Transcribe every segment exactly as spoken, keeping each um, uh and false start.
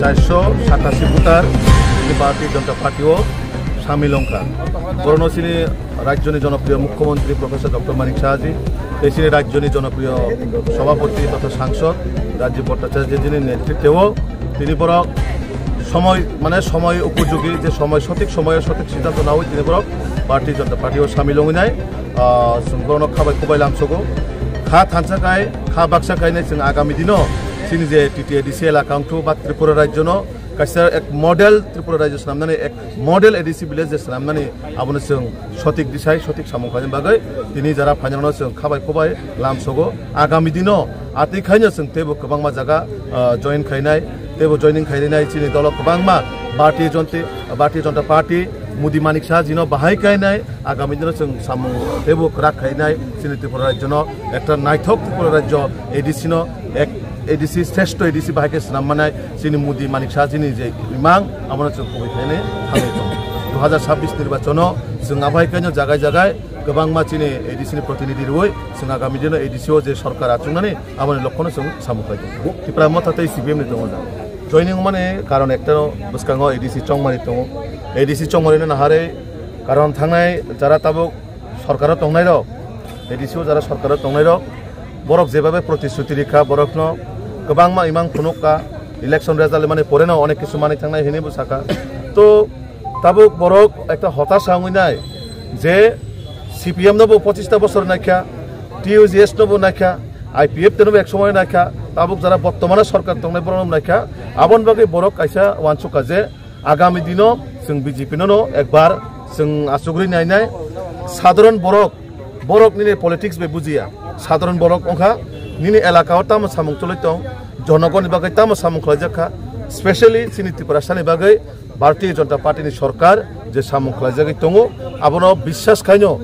Ekso satasi voter chini Bharatiya Janata Party o samil wngkha. Borokno chini rajyoni jonopriyo mukhyamantri Professor Doctor Manik Saha ji, tei chini rajyoni jonopriyo sabhapati totha sangsod Rajiv Bhattacharya jini netritwo tini borok somoi, mane somoi upojogi, je somoi sothik somoyo sothik siddhanto nawi tini borok Bharatiya Janata Party o samil wngwi nai. Ah, chwng borokno kha bai kubai lamsogo. Kha thansa khai, kha baksa khai nai chwng agami dino chini je T T A D C elaka wngthu ba Tripura rajyono kaisa ek model Tripura rajyo swnamnani, ek model A D C village je swnamnani, abono chwng sothik disai, sothik samung khlaina bagwi tini jara phainarokno chwng kha bai kubai lamsogo. Agami dino atwi khaino chwng teibo kwbangma jaga, ah, join khainai, teibo joining khainai chini dolo kwbangma Bharatiya Janata, Bharatiya Janata Party, Modi Manik Saha jino bahai kainai, agami dino chwng samung teibo kwrak khainai, chini Tripura rajyono ekta naithok Tripura rajyo A D C no ek A D C, shrestho A D C bahai khe swnam manai, chini Modi Manik Saha jini je imang, abono chwng kubui khainai thangwi tongo. Dui hazar sabbish nirbachono chwng abai kaino jagai jagai kwbangma chini A D C ni protinidhi rwui, chwng agami dino A D C o je sorkar achuknani, aboni lokhono chwng samung khlai tongo. Tipra Motha tei C P M ni tongo da. Joining mani karon ekta bwskango A D C chongmani tongo. A D C chongmani no naharwi karon thangnai jara tabuk sorkaro tongnairok, A D C o jara sorkaro tongnairok, borok jebabe protisruti rikha, borokno kwbangma imang phunukha, election result mani poreno onek kisu manwi thangnai hinwi bo sakha. To tabuk borok ekta hotasa wngwi nai je C P M no bo pochista bosor naikha, T U J S no bo naikha, I P F T no bo ek somoy naikha, tabuk jara bortomane sorkar tongnai borokno bo naikha, aboni bagwi borok kaisa uansukha je agami dino chwng B J P no no ekbar chwng achugwi nainai. Sadharon borok, borok nini politics bai bujiya, sadharon borok wngkha, nini elaka o tamo samung choli tong, jonogoni bagwi tamo samung khlaijak kha, specially chini Tiprasani bagwi Bharatiya Janata Party ni sorkar je samung khlaijagwi tongo, abono biswas khaino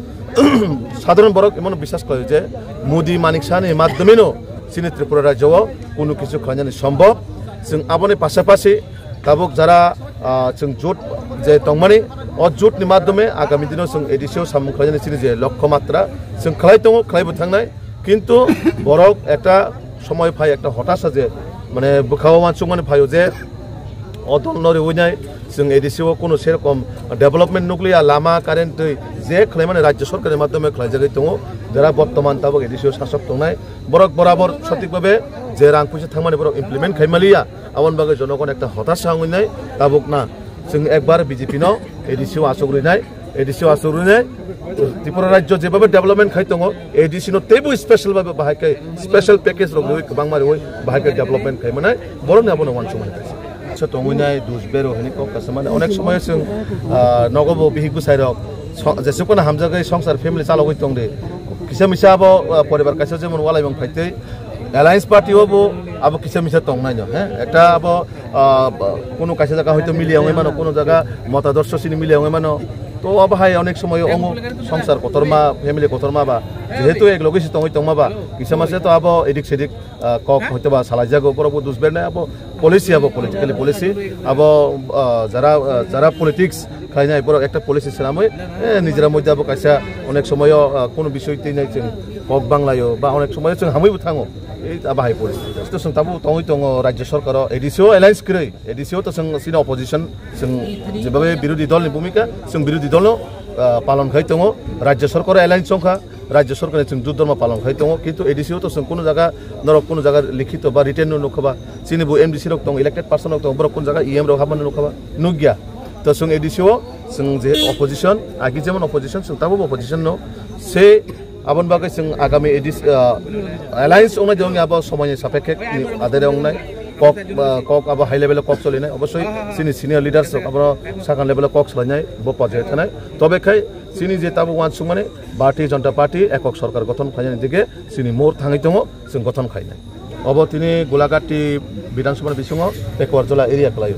sadharon borok imono biswas khlaio je Modi Manik Saha ni madhyomeno chini Tripura rajyo o kunu kisu khlainani sombhob. Chwng aboni pasapasi tabuk jara, ah, chwng jut je tongmani, o jut ni madhyome agami dino chwng A D C o samung khlainani chini je lokho matra chwng khlai tongo, khlaibo thangnai. Kintu borok ekta somoi phai, ekta hotasa je, mane, bwkhao uansukmani phaio je o dol no riwi nai, chwng A D C o kunu serokom development nukliya, lama, current, twi je khlaimani rajyo sorkarni madhyome khlaijagwi tongo. Jara bortoman tabuk A D C o sasok tongnai, borok borabor sothik babe je rang puisa thangmani borok implement khai maliya, aboni bagwi jonogon ekta hotasa wngwi nai. Tabuk na chwng ekbar B J P no A D C o achuk rinai, A D C o achuk rinai. Tripura rajyo jebabe development khai tongo, A D C no teibo special babe bahai khe special package rok riwi kwbangma riwi bahai khe development khai manai, borokni abono uansukmani kaisa. Se tongwi nai dus bero hini kok kaisa mane onek somoy chwng, ah, nogo bo bihik bwsai rok so-, jesuk phano hamjagwi songsar family chalogwi tongdi. Kisa misa abo, ah, poribar kaisa jemon walaimang phaitwi alliance party o bo abo kisa misa tongnaino, he? Ekta abo, ah, ba-, kunu kaisa jaga hoito miliya wngwi mano, kunu jaga motadorso chini miliya wngwi mano. To abo hai onek somoy ongo songsar kotorma, family kotorma ba, jehetu ek loge se tongwi tongma ba, kisa masa to abo edik sedik, ah, kok hoito ba salaijago, borok bo dus bernai abo policy, abo politically policy, abo, ah, jara, ah, jara politics khlainai borok ekta policy swnamwi, eh, nijera moddhe abo kaisa onek somoyo, ah, kunu bisoi twi nai chwng kok banglaio ba onek somoyo chwng hamwi bo thango. Ei abo hai policy. To chwng tabuk tongwi tongo rajya sarkaro A D C o alliance kwrwi, A D C o to chwng chini opposition, chwng jebabe birodhi dol ni bhumika, chwng birodhi dol no, ah, palon khai tongo, rajya sarkaro alliance wngkha. Rajya sarkar ni chwng jut dhormo palon khai tongo, kintu A D C o to chwng kunu jaga norok kunu jaga likhito ba written no nukha ba, chini bo M D C rok tongo, elected person rok tongo, borok kunu jaga E M rok habmani nukha ba, nukya. To chwng A D C o chwng je opposition, agi jemon opposition, chwng tabuk opposition no se aboni bagwi chwng agami A D C, ah, alliance wngnai de wngya abo somoyni sapekhe ni adere wngnai, kok, ah, kok abo high level o kok solinai, obosoi chini senior leaders rok abo sakang level o kok solinai, bo pajai thanai. Tobe khai chini je tabuk uansukmani Bharatiya Janata Party ekok sorkar gothon khlainani dige chini mur thangwi tongo, chwng gothon khlainai. Obo tini Golaghat Bidhan Sabha ni bisingo Pekuar Jola area kwlaio.